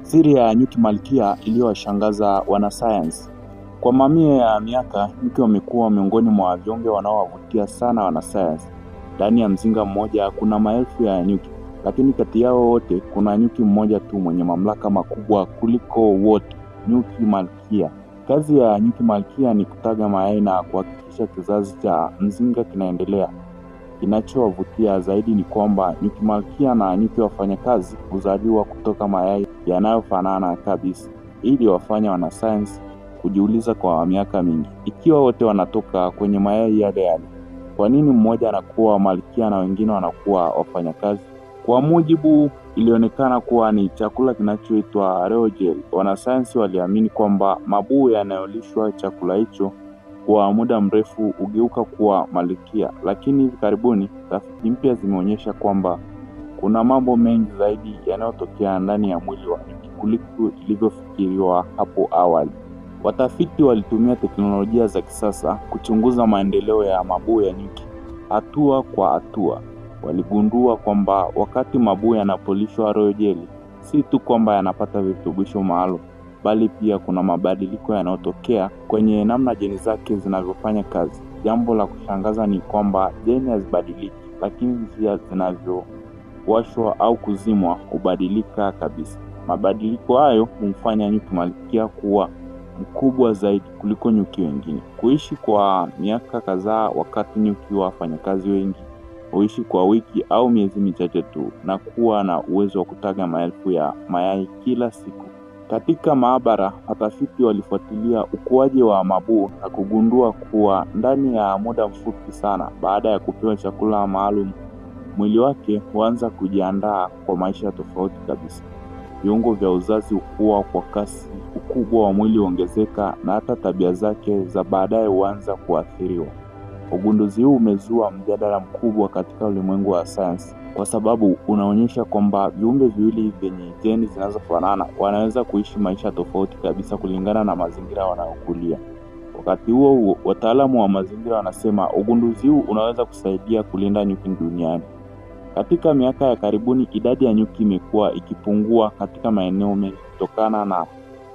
Siri ya nyuki malkia iliyowashangaza wanasayansi. Kwa mamia ya miaka, nyuki wamekuwa miongoni mwa viumbe wanaowavutia sana wanasayansi. Ndani ya mzinga mmoja kuna maelfu ya nyuki, lakini kati yao wote kuna nyuki mmoja tu mwenye mamlaka makubwa kuliko wote, nyuki malkia. Kazi ya nyuki malkia ni kutaga mayai na kuhakikisha kizazi cha mzinga kinaendelea. Kinachowavutia zaidi ni kwamba nyuki malkia na nyuki wafanyakazi huzaliwa kutoka mayai yanayofanana kabisa, ili wafanya wanasayansi kujiuliza kwa miaka mingi, ikiwa wote wanatoka kwenye mayai yale yale, kwa nini mmoja anakuwa malkia na wengine wanakuwa wafanyakazi? Kwa mujibu ilionekana kuwa ni chakula kinachoitwa royal. Wanasayansi waliamini kwamba mabuu yanayolishwa chakula hicho kwa muda mrefu hugeuka kuwa malkia, lakini hivi karibuni tafiti mpya zimeonyesha kwamba kuna mambo mengi zaidi yanayotokea ndani ya mwili wa nyuki kuliko ilivyofikiriwa hapo awali. Watafiti walitumia teknolojia za kisasa kuchunguza maendeleo ya mabuu ya nyuki hatua kwa hatua. Waligundua kwamba wakati mabuu yanapolishwa royal jelly, si tu kwamba yanapata virutubisho maalum, bali pia kuna mabadiliko yanayotokea kwenye namna jeni zake zinavyofanya kazi. Jambo la kushangaza ni kwamba jeni hazibadiliki, lakini njia zinavyowashwa au kuzimwa hubadilika kabisa. Mabadiliko hayo humfanya nyuki malkia kuwa mkubwa zaidi kuliko nyuki wengine, kuishi kwa miaka kadhaa, wakati nyuki wafanyakazi wengi huishi kwa wiki au miezi michache tu, na kuwa na uwezo wa kutaga maelfu ya mayai kila siku. Katika maabara, watafiti walifuatilia ukuaji wa mabuu na kugundua kuwa ndani ya muda mfupi sana baada ya kupewa chakula maalum, mwili wake huanza kujiandaa kwa maisha tofauti kabisa. Viungo vya uzazi hukua kwa kasi, ukubwa wa mwili huongezeka, na hata tabia zake za baadaye huanza kuathiriwa. Ugunduzi huu umezua mjadala mkubwa katika ulimwengu wa sayansi, kwa sababu unaonyesha kwamba viumbe viwili vyenye jeni zinazofanana wanaweza kuishi maisha tofauti kabisa kulingana na mazingira wanayokulia. Wakati huo huo, wataalamu wa mazingira wanasema ugunduzi huu unaweza kusaidia kulinda nyuki duniani. Katika miaka ya karibuni, idadi ya nyuki imekuwa ikipungua katika maeneo mengi kutokana na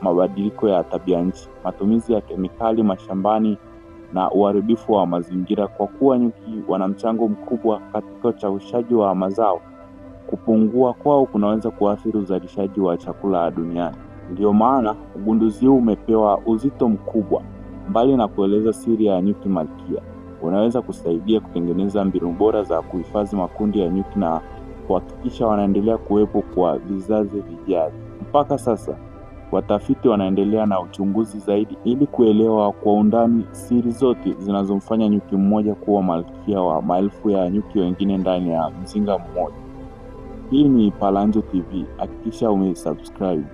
mabadiliko ya tabia nchi, matumizi ya kemikali mashambani na uharibifu wa mazingira. Kwa kuwa nyuki wana mchango mkubwa katika uchavushaji wa mazao, kupungua kwao kunaweza kuathiri uzalishaji wa chakula duniani. Ndio maana ugunduzi huu umepewa uzito mkubwa. Mbali na kueleza siri ya nyuki malkia, unaweza kusaidia kutengeneza mbinu bora za kuhifadhi makundi ya nyuki na kuhakikisha wanaendelea kuwepo kwa vizazi vijavyo. Mpaka sasa watafiti wanaendelea na uchunguzi zaidi ili kuelewa kwa undani siri zote zinazomfanya nyuki mmoja kuwa malkia wa maelfu ya nyuki wengine ndani ya mzinga mmoja. Hii ni Palanjo TV, hakikisha umesubscribe.